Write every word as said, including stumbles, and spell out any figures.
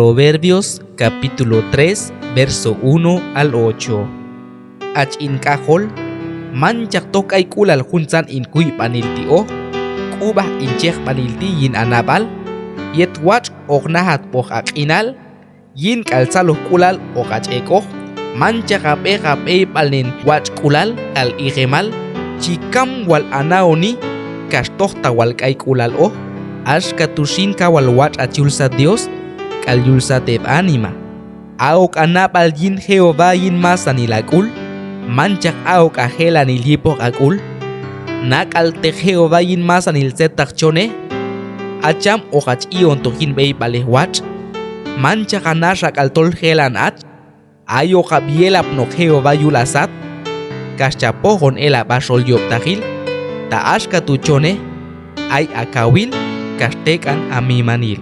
Proverbios capítulo tres, verso uno al ocho. Hach hin k'ajol, manchaq toj k'ayk'ulal juntzan hin kuyb'anil ti' oq, k'ub'aj hin chejb'anil ti' yin ha nab'al, yet watx' hoq najatb'oq ha q'inal, yin k'al tzalojk'ulal hoq hach ek'oq, manchaq ha b'eq ha b'eyb'alnen watx'k'ulal k'al iqemal, chi kam wal ha naoni, kax tojtaq wal k'ayk'ulal oq, axka tu' xin kaw wal watx' hach yul sat Dios, k'al yul sat heb' anima. Ahok ha nab'al yin Jehová yin masanil ha k'ul, manchaq ahok ha jelanil yipoq ha k'ul. Nak'alteq Jehová yin masanil tzetaq chonej, ha cham hoq hach i'ontoq yin b'eyb'alej watx'. Manchaq ha naxak'al tol jelan hach, ayoqab' yelapnoq Jehová yul ha sat, kax cha pojon el ha b'a xol yob'taqil, ta axka tu' chonej, ay ha kawil, kax tek'an ha mimanil.